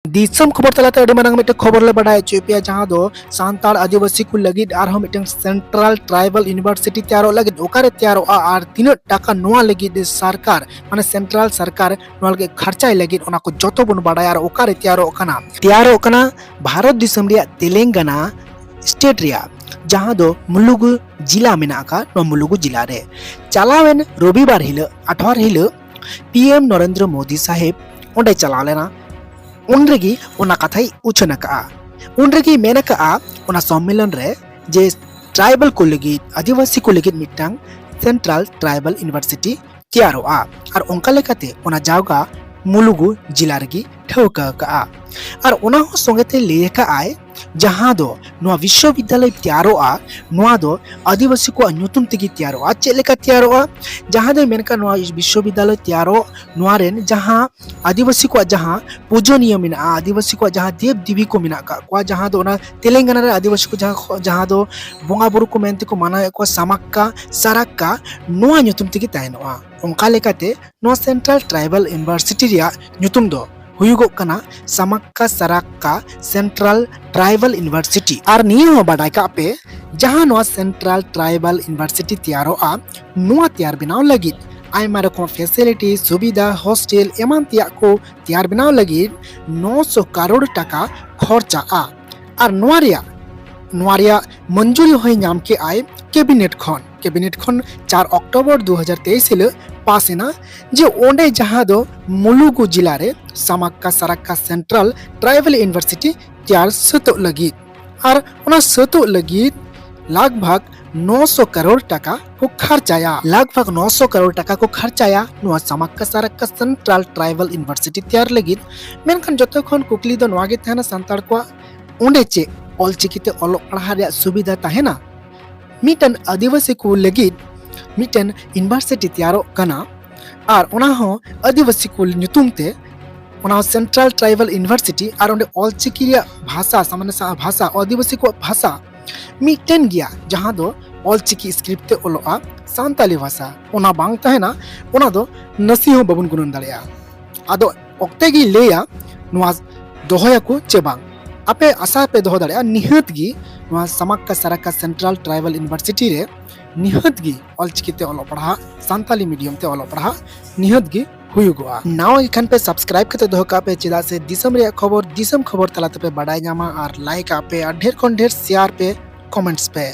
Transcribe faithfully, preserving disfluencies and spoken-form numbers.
ᱫᱤᱥᱚᱢ ᱠᱷᱚᱵᱚᱨ ᱛᱟᱞᱟᱛᱮ ᱟᱹᱰᱤ ᱢᱟᱨᱟᱝ ᱢᱤᱫᱴᱮᱱ ᱠᱷᱚᱵᱚᱨ ᱞᱮ ᱵᱟᱰᱟᱭ ᱦᱚᱪᱚᱭᱮᱫ ᱯᱮᱭᱟ, ᱡᱟᱦᱟᱸ ᱫᱚ ᱥᱟᱱᱛᱟᱲ ᱟᱹᱫᱤᱵᱟᱹᱥᱤ ᱠᱚ ᱞᱟᱹᱜᱤᱫ ᱟᱨᱦᱚᱸ ᱢᱤᱫᱴᱮᱱ ᱥᱮᱱᱴᱨᱟᱞ ᱴᱨᱟᱭᱵᱟᱞ ᱤᱭᱩᱱᱤᱵᱷᱟᱨᱥᱤᱴᱤ ᱛᱮᱭᱟᱨᱚᱜ ᱞᱟᱹᱜᱤᱫ ᱚᱠᱟᱨᱮ ᱛᱮᱭᱟᱨᱚᱜᱼᱟ ᱟᱨ ᱛᱤᱱᱟᱹᱜ ᱴᱟᱠᱟ ᱱᱚᱣᱟ ᱞᱟᱹᱜᱤᱫ ᱥᱚᱨᱠᱟᱨ, ᱢᱟᱱᱮ ᱥᱮᱱᱴᱨᱟᱞ ᱥᱚᱨᱠᱟᱨ ᱱᱚᱣᱟ ᱞᱟᱹᱜᱤᱫ ᱠᱷᱚᱨᱪᱟᱭ ᱞᱟᱹᱜᱤᱫ, ᱚᱱᱟ ᱠᱚ ᱡᱚᱛᱚ ᱵᱚᱱ ᱵᱟᱰᱟᱭᱟ᱾ ᱟᱨ ᱚᱠᱟᱨᱮ ᱛᱮᱭᱟᱨᱚᱜ ᱠᱟᱱᱟ? ᱛᱮᱭᱟᱨᱚᱜ ᱠᱟᱱᱟ ᱵᱷᱟᱨᱚᱛ ᱫᱤᱥᱚᱢ ᱨᱮᱭᱟᱜ ᱛᱮᱞᱮᱝᱜᱟᱱᱟ ᱥᱴᱮᱴ ᱨᱮᱭᱟᱜ, ᱡᱟᱦᱟᱸ ᱫᱚ ᱢᱩᱞᱩᱜᱩ ᱡᱤᱞᱟ ᱢᱮᱱᱟᱜ ᱟᱠᱟᱫ᱾ ᱱᱚᱣᱟ ᱢᱩᱞᱩᱜᱩ ᱡᱤᱞᱟ ᱨᱮ ᱪᱟᱞᱟᱣᱮᱱ ᱨᱚᱵᱤᱵᱟᱨ ᱦᱤᱞᱳᱜ, ᱟᱴᱷᱣᱟᱨ ᱦᱤᱞᱳᱜ, ᱯᱤ ᱮᱢ ᱱᱚᱨᱮᱱᱫᱨᱚ ᱢᱳᱫᱤ ᱥᱟᱦᱮᱵᱽ ᱚᱸᱰᱮ ᱪᱟᱞᱟᱣ ᱞᱮᱱᱟ᱾ ᱩᱱ ᱨᱮᱜᱮ ᱚᱱᱟ ᱠᱟᱛᱷᱟᱭ ᱩᱪᱷᱟᱹᱱ ᱟᱠᱟᱫᱼᱟ᱾ ᱩᱱ ᱨᱮᱜᱮ ᱢᱮᱱ ᱟᱠᱟᱫᱼᱟ ᱚᱱᱟ ᱥᱚᱢᱢᱮᱞᱚᱱ ᱨᱮ ᱡᱮ ᱴᱨᱟᱭᱵᱟᱞ ᱠᱚ ᱞᱟᱹᱜᱤᱫ, ᱟᱹᱫᱤᱵᱟᱹᱥᱤ ᱠᱚ ᱞᱟᱹᱜᱤᱫ ᱢᱤᱫᱴᱟᱝ ᱥᱮᱱᱴᱨᱟᱞ ᱴᱨᱟᱭᱵᱟᱞ ᱤᱭᱩᱱᱤᱵᱷᱟᱨᱥᱤᱴᱤ ᱛᱮᱭᱟᱨᱚᱜᱼᱟ᱾ ᱟᱨ ᱚᱱᱠᱟ ᱞᱮᱠᱟᱛᱮ ᱚᱱᱟ ᱡᱟᱣᱜᱟ ᱢᱩᱞᱩᱜᱩ ᱡᱤᱞᱟ ᱨᱮᱜᱮ ᱴᱷᱟᱹᱣᱠᱟᱹ ᱟᱠᱟᱫᱼᱟ᱾ ᱟᱨ ᱚᱱᱟ ᱦᱚᱸ ᱥᱚᱸᱜᱮ ᱛᱮ ᱞᱟᱹᱭ ᱟᱠᱟᱫᱼᱟᱭ, ᱡᱟᱦᱟᱸ ᱫᱚ ᱱᱚᱣᱟ ᱵᱤᱥᱥᱚᱵᱤᱫᱽᱫᱟᱞᱚᱭ ᱛᱮᱭᱟᱨᱚᱜᱼᱟ, ᱱᱚᱣᱟ ᱫᱚ ᱟᱹᱫᱤᱵᱟᱹᱥᱤ ᱠᱚᱣᱟᱜ ᱧᱩᱛᱩᱢ ᱛᱮᱜᱮ ᱛᱮᱭᱟᱨᱚᱜᱼᱟ᱾ ᱪᱮᱫ ᱞᱮᱠᱟ ᱛᱮᱭᱟᱨᱚᱜᱼᱟ? ᱡᱟᱦᱟᱸ ᱫᱚᱭ ᱢᱮᱱ ᱠᱟᱜ, ᱱᱚᱣᱟ ᱵᱤᱥᱥᱚᱵᱤᱫᱽᱫᱟᱞᱚᱭ ᱛᱮᱭᱟᱨᱚᱜ, ᱱᱚᱣᱟ ᱨᱮᱱ ᱡᱟᱦᱟᱸ ᱟᱹᱫᱤᱵᱟᱹᱥᱤ ᱠᱚᱣᱟᱜ ᱡᱟᱦᱟᱸ ᱯᱩᱡᱚᱱᱤᱭᱟᱹ ᱢᱮᱱᱟᱜᱼᱟ, ᱟᱹᱫᱤᱵᱟᱹᱥᱤ ᱠᱚᱣᱟᱜ ᱡᱟᱦᱟᱸ ᱫᱮᱵ ᱫᱮᱵᱤ ᱠᱚ ᱢᱮᱱᱟᱜ ᱠᱟᱜ ᱠᱚᱣᱟ, ᱡᱟᱦᱟᱸ ᱫᱚ ᱚᱱᱟ ᱛᱮᱞᱮᱝᱜᱟᱱᱟ ᱨᱮ ᱟᱹᱫᱤᱵᱟᱹᱥᱤ ᱠᱚ ᱡᱟᱦᱟᱸ ᱠᱷᱚ-, ᱡᱟᱦᱟᱸ ᱫᱚ ᱵᱚᱸᱜᱟ ᱵᱩᱨᱩ ᱠᱚ ᱢᱮᱱᱛᱮ ᱠᱚ ᱢᱟᱱᱟᱣᱮᱫ ᱠᱚᱣᱟ, ᱥᱟᱢᱟᱠᱠᱟ ᱥᱟᱨᱟᱠᱠᱟ, ᱱᱚᱣᱟ ᱧᱩᱛᱩᱢ ᱛᱮᱜᱮ ᱛᱟᱦᱮᱱᱚᱜᱼᱟ᱾ ᱚᱱᱠᱟ ᱞᱮᱠᱟᱛᱮ ᱱᱚᱣᱟ ᱥᱮᱱᱴᱨᱟᱞ ᱴᱨᱟᱭᱵᱟᱞ ᱤᱭᱩᱱᱤᱵᱷᱟᱨᱥᱤᱴᱤ ᱨᱮᱭᱟᱜ ᱧᱩᱛᱩᱢ ᱫᱚ ᱦᱩᱭᱩᱜᱚᱜ ᱠᱟᱱᱟ ᱥᱟᱢᱟᱠᱠᱟ ᱥᱟᱨᱟᱠᱠᱟ ᱥᱮᱱᱴᱨᱟᱞ ᱴᱨᱟᱭᱵᱟᱞ ᱤᱭᱩᱱᱤᱵᱷᱟᱨᱥᱤᱴᱤ᱾ ᱟᱨ ᱱᱤᱭᱟᱹ ᱦᱚᱸ ᱵᱟᱰᱟᱭ ᱠᱟᱜ ᱯᱮ, ᱡᱟᱦᱟᱸ ᱱᱚᱣᱟ ᱥᱮᱱᱴᱨᱟᱞ ᱴᱨᱟᱭᱵᱟᱞ ᱤᱭᱩᱱᱤᱵᱷᱟᱨᱥᱤᱴᱤ ᱛᱮᱭᱟᱨᱚᱜᱼᱟ, ᱱᱚᱣᱟ ᱛᱮᱭᱟᱨ ᱵᱮᱱᱟᱣ ᱞᱟᱹᱜᱤᱫ ᱟᱭᱢᱟ ᱨᱚᱠᱚᱢ ᱯᱷᱮᱥᱤᱞᱤᱴᱤ, ᱥᱩᱵᱤᱫᱷᱟ, ᱦᱳᱥᱴᱮᱞ ᱮᱢᱟᱱ ᱛᱮᱭᱟᱜ ᱠᱚ ᱛᱮᱭᱟᱨ ᱵᱮᱱᱟᱣ ᱞᱟᱹᱜᱤᱫ ᱱᱚᱥᱚ ᱠᱟᱨᱳᱲ ᱴᱟᱠᱟ ᱠᱷᱚᱨᱪᱟᱜᱼᱟ᱾ ᱟᱨ ᱱᱚᱣᱟ ᱨᱮᱭᱟᱜ, ᱱᱚᱣᱟ ᱨᱮᱭᱟᱜ ᱢᱚᱧᱡᱩᱨᱤ ᱦᱚᱸᱭ ᱧᱟᱢ ᱠᱮᱜᱼᱟᱭ ᱠᱮᱵᱤᱱᱮᱴ ᱠᱷᱚᱱ᱾ ᱠᱮᱵᱤᱱᱮᱴ ᱠᱷᱚᱱ ᱪᱟᱨ ᱚᱠᱴᱳᱵᱚᱨ ᱫᱩ ᱦᱟᱡᱟᱨ ᱛᱮᱭᱤᱥ ᱦᱤᱞᱳᱜ ᱯᱟᱥ ᱮᱱᱟ, ᱡᱮ ᱚᱸᱰᱮ ᱡᱟᱦᱟᱸ ᱫᱚ ᱢᱩᱞᱩᱜᱩ ᱡᱤᱞᱟ ᱨᱮ ᱥᱟᱢᱟᱠᱠᱟ ᱥᱟᱨᱟᱠᱠᱟ ᱥᱮᱱᱴᱨᱟᱞ ᱴᱨᱟᱭᱵᱟᱞ ᱤᱭᱩᱱᱤᱵᱷᱟᱨᱥᱤᱴᱤ ᱛᱮᱭᱟᱨ ᱥᱟᱹᱛᱚᱜ ᱞᱟᱹᱜᱤᱫ᱾ ᱟᱨ ᱚᱱᱟ ᱥᱟᱹᱛᱚᱜ ᱞᱟᱹᱜᱤᱫ ᱞᱟᱜᱽ ᱵᱷᱟᱜᱽ ᱱᱚᱥᱚ ᱠᱟᱨᱳᱲ ᱴᱟᱠᱟ ᱠᱚ ᱠᱷᱟᱨᱪᱟᱭᱟ᱾ ᱞᱟᱜᱽ ᱵᱷᱟᱜᱽ ᱱᱚᱥᱚ ᱠᱟᱨᱳᱲ ᱴᱟᱠᱟ ᱠᱚ ᱠᱷᱟᱨᱪᱟᱭᱟ ᱱᱚᱣᱟ ᱥᱟᱢᱟᱠᱠᱟ ᱥᱟᱨᱟᱠᱠᱟ ᱥᱮᱱᱴᱨᱟᱞ ᱴᱨᱟᱭᱵᱟᱞ ᱤᱭᱩᱱᱤᱵᱷᱟᱨᱥᱤᱴᱤ ᱛᱮᱭᱟᱨ ᱞᱟᱹᱜᱤᱫ᱾ ᱢᱮᱱᱠᱷᱟᱱ ᱡᱚᱛᱚ ᱠᱷᱚᱱ ᱠᱩᱠᱞᱤ ᱫᱚ ᱱᱚᱣᱟ ᱜᱮ ᱛᱟᱦᱮᱱᱟ ᱥᱟᱱᱛᱟᱲ ᱠᱚᱣᱟᱜ, ᱚᱸᱰᱮ ᱪᱮᱫ ᱚᱞᱪᱤᱠᱤ ᱛᱮ ᱚᱞᱚᱜ ᱯᱟᱲᱦᱟᱣ ᱨᱮᱭᱟᱜ ᱥᱩᱵᱤᱫᱷᱟ ᱛᱟᱦᱮᱱᱟ? ᱢᱤᱫᱴᱮᱱ ᱟᱹᱫᱤᱵᱟᱹᱥᱤ ᱠᱚ ᱞᱟᱹᱜᱤᱫ ᱢᱤᱫᱴᱮᱱ ᱤᱭᱩᱱᱤᱵᱷᱟᱨᱥᱤᱴᱤ ᱛᱮᱭᱟᱨᱚᱜ ᱠᱟᱱᱟ, ᱟᱨ ᱚᱱᱟ ᱦᱚᱸ ᱟᱹᱫᱤᱵᱟᱹᱥᱤ ᱠᱚ ᱧᱩᱛᱩᱢ ᱛᱮ, ᱚᱱᱟ ᱦᱚᱸ ᱥᱮᱱᱴᱨᱟᱞ ᱴᱨᱟᱭᱵᱟᱞ ᱤᱭᱩᱱᱤᱵᱷᱟᱨᱥᱤᱴᱤ, ᱟᱨ ᱚᱸᱰᱮ ᱚᱞᱪᱤᱠᱤ ᱨᱮᱭᱟᱜ ᱵᱷᱟᱥᱟ, ᱥᱟ-, ᱢᱟᱱᱮ ᱥᱟ-, ᱵᱷᱟᱥᱟ, ᱟᱹᱫᱤᱵᱟᱹᱥᱤ ᱠᱚᱣᱟᱜ ᱵᱷᱟᱥᱟ ᱢᱤᱫᱴᱮᱱ ᱜᱮᱭᱟ, ᱡᱟᱦᱟᱸ ᱫᱚ ᱚᱞᱪᱤᱠᱤ ᱥᱠᱨᱤᱯᱴ ᱛᱮ ᱚᱞᱚᱜᱼᱟ, ᱥᱟᱱᱛᱟᱞᱤ ᱵᱷᱟᱥᱟ᱾ ᱚᱱᱟ ᱵᱟᱝ ᱛᱟᱦᱮᱱᱟ, ᱚᱱᱟ ᱫᱚ ᱱᱟᱥᱮ ᱦᱚᱸ ᱵᱟᱵᱚᱱ ᱜᱩᱱᱟᱹᱱ ᱫᱟᱲᱮᱭᱟᱜᱼᱟ᱾ ᱟᱫᱚ ᱚᱠᱛᱮ ᱜᱮᱭ ᱞᱟᱹᱭᱟ, ᱱᱚᱣᱟ ᱫᱚᱦᱚᱭᱟᱠᱚ ᱪᱮ ᱵᱟᱝ? ᱟᱯᱮ ᱟᱥᱟ ᱯᱮ ᱫᱚᱦᱚ ᱫᱟᱲᱮᱭᱟᱜᱼᱟ, ᱱᱤᱦᱟᱹᱛ ᱜᱮ ᱱᱚᱣᱟ ᱥᱟᱢᱟᱠᱠᱟ ᱥᱟᱨᱟᱠᱟ ᱥᱮᱱᱴᱨᱟᱞ ᱴᱨᱟᱭᱵᱟᱞ ᱤᱭᱩᱱᱤᱵᱷᱟᱨᱥᱤᱴᱤ ᱨᱮ ᱱᱤᱦᱟᱹᱛ ᱜᱮ ᱚᱞᱪᱤᱠᱤ ᱛᱮ ᱚᱞᱚᱜ ᱯᱟᱲᱦᱟᱜ, ᱥᱟᱱᱛᱟᱞᱤ ᱢᱤᱰᱤᱭᱟᱢ ᱛᱮ ᱚᱞᱚᱜ ᱯᱟᱲᱦᱟᱜ ᱱᱤᱦᱟᱹᱛ ᱜᱮ ᱦᱩᱭᱩᱜᱚᱜᱼᱟ᱾ ᱱᱟᱣᱟ ᱜᱮ ᱠᱷᱟᱱ ᱯᱮ subscribe ᱠᱟᱛᱮ ᱫᱚᱦᱚ ᱠᱟᱜ ᱯᱮ, ᱪᱮᱫᱟᱜ ᱥᱮ ᱫᱤᱥᱚᱢ ᱨᱮᱭᱟᱜ ᱠᱷᱚᱵᱚᱨ ᱫᱤᱥᱚᱢ ᱠᱷᱚᱵᱚᱨ ᱛᱟᱞᱟ ᱛᱮᱯᱮ ᱵᱟᱰᱟᱭ ᱧᱟᱢᱟ᱾ ᱟᱨ like ᱟᱜ ᱯᱮ ᱟᱨ ᱰᱷᱮᱨ ᱠᱷᱚᱱ ᱰᱷᱮᱨ share ᱯᱮ, comments ᱯᱮ᱾